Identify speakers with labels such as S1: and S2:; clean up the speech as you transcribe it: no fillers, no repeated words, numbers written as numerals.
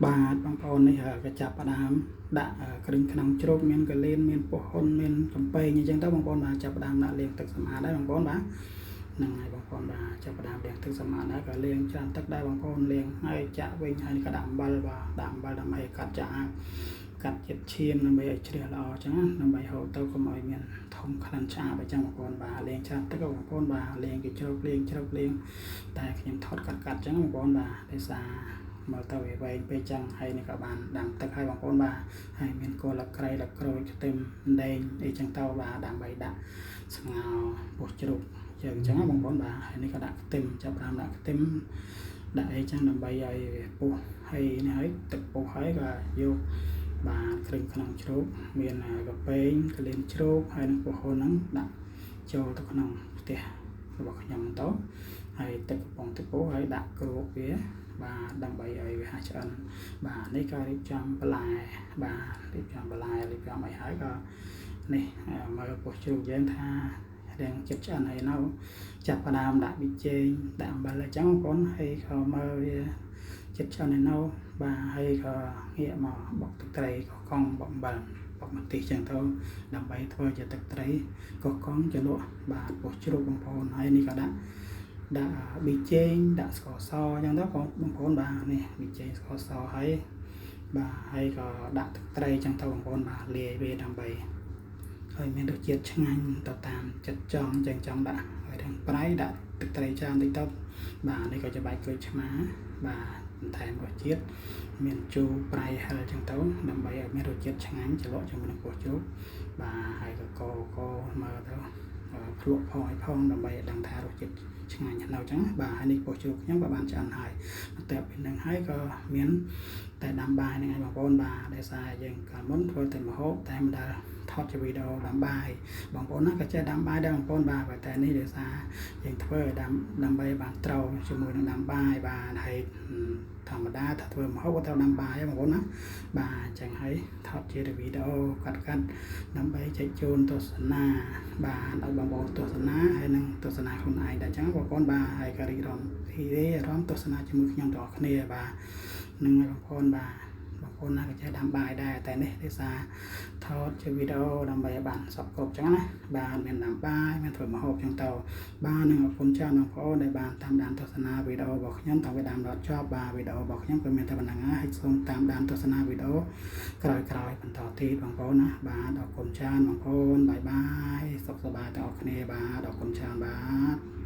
S1: បាទបងប្អូននេះក៏ចាប់ផ្ដើមដាក់គ្រឿងក្នុងជ្រូកមានកលៀនមានពោះហ៊ុនមានកំពែងអញ្ចឹងទៅបងប្អូនបាទចាប់ផ្ដើមដាក់លាងទឹកសម្អាតដែរបងប្អូនបាទហ្នឹងហើយបងប្អូនបាទចាប់ផ្ដើមលាងទឹកសម្អាតដែរក៏លាងច្រើនទឹកដែរបងប្អូនលាងហើយចាក់វិញហើយក៏ដាក់អំបិលបាទដាក់អំបិលដើម្បីកាត់ចាក់កាត់ជាតិឈាមដើម្បីឲ្យជ្រះល្អអញ្ចឹងដើម្បីហូបទៅកុំឲ្យមានធំក្លិនឆ្អាបអញ្ចឹងបងប្អូនបាទលាងច្រើនទឹកបងប្អូនបាទលាងគេជ្រូកលាងជ្រូកលាងតែខ្ញុំថតកាត់កាត់អញ្ចឹងបងប្អូនបាទដោយសារមើលទៅវាវែងពេកចឹងហើយនេះក៏បានដាំទឹកឲ្យបងប្អូនបាទហើយមានគល់លក្រៃលក្រូចខ្ទឹមដែងអីចឹងទៅបាទដើម្បីដាក់ស្ងោរពោះជ្រូកយើងអញ្ចឹងបងប្អូនបាទហើយនេះក៏ដាក់ខ្ទឹមចាប់ដើមដាក់ខ្ទឹមដាក់អីចឹងដើម្បីឲ្យវាពុះហើយនេះហើយទឹកពុះហើយក៏យកបាទគ្រឿងក្នុងជ្រូកមានកាពែងកលៀនជ្រូកហើយនឹងពោះហ៊ុនហ្នឹងដាក់ចូលទៅក្នុងផ្ទះរបស់ខ្ញុំទៅហើយទឹកកំប៉ុងទឹកពុះហើយដាក់គ្របវាបាទដើម្បីឲ្យវាហាស់ឆ្អិនបាទនេះក៏រៀបចំបន្លែបាទរៀបចំបន្លែរៀបចំអីហើយក៏នេះមើលពោះជ្រូកយើងថារៀងចិត្តឆ្អិនហើយនៅចាប់ផ្ដើមដាក់ប៊ីចេងដាក់អំបិលអញ្ចឹងបងប្អូនហើយក៏មើលវាចិត្តឆ្អិនហើយនៅបាទហើយក៏ងាកមកបុកទឹកត្រីកកង់បុកអំបិលបុកម្ទេសចឹងទៅដើម្បីធ្វើជាទឹកត្រីកកង់ជ្រលក់បាទពោះជ្រូកបងប្អូនហើយនេះក៏ដាក់ប៊ីចេងដាក់ស្ករសអញ្ចឹងទៅបងប្អូនបាទនេះប៊ីចេងស្ករសហើយបាទហើយក៏ដាក់ទឹកត្រីអញ្ចឹងទៅបងប្អូនបាទលាយវាដើម្បីឲ្យមានរសជាតិឆ្ងាញ់ទៅតាមចិត្តចង់ចឹងចង់ដាក់ឲ្យរាងប្រៃដាក់ទឹកត្រីច្រើនតិចទៅបាទនេះក៏ជាបាយក្រូចឆ្មាបាទបន្ថែមរសជាតិមានជូរប្រៃហឹរចឹងទៅដើម្បីឲ្យមានរសជាតិឆ្ងាញ់ជ្រលក់ជាមួយនឹងពោះជ្រូកបាទហើយក៏កមើលទៅភ្លក់ផងឲ្យផងដើម្បីឲ្យដឹងថារសជាតិឆ្ងាញ់នៅចឹងបាទហើយនេះពោះជ្រូកខ្ញុំក៏បានឆ្អិនហើយបន្ទាប់ពីនឹងហើយក៏មានតែដាំបាយហ្នឹងឯងបងប្អូនបាទដោយសារយើងកាលមុនធ្វើតែម្ហូបតែមិនដែលថតជាវីដេអូដាំបាយបងប្អូនណាក៏ចេះដាំបាយដែរបងប្អូនបាទតែនេះដោយសារយើងធ្វើឲ្យដើម្បីបានត្រូវជាមួយនឹងដាំបាយបាទហើយធម្មតាថាធ្វើម្ហូបក៏ត្រូវដាំបាយបងប្អូនណាបាទអញ្ចឹងហើយថតជាវីដេអូកាត់ដើម្បីចែកជូនទស្សនាបាទឲ្យបងប្អូនទស្សនាហើយនឹងទស្សនាខ្លួនឯងដែរអញ្ចឹងបងប្អូនបាទហើយក៏រីករាយអារម្មណ៍ទស្សនាជាមួយខ្ញុំទាំងអស់គ្នាបាទនឹងបងប្អូនបាទបងប្អូនណាក៏ចេះដាំបាយដែរតែនេះដោយសារថតជាវីដេអូដើម្បីឲ្យបានសពគ្រប់ចឹងណាបាទមានដាំបាយមានធ្វើម្ហូបចឹងទៅបាទនឹងអរគុណច្រើនបងប្អូនដែលបានតាមដានទស្សនាវីដេអូរបស់ខ្ញុំតាំងពីដើមដល់ចប់បាទវីដេអូរបស់ខ្ញុំក៏មានតែប៉ុណ្្នឹងហើយសូមតាមដានទស្សនាវីដេអូក្រោយៗបន្តទៀតបងប្អូនណាបាទអរគុណច្រើនបងប្អូនបាយបាយសុខសប្បាយទាំងអស់គ្នាបាទអរគុណច្រើនបាទ។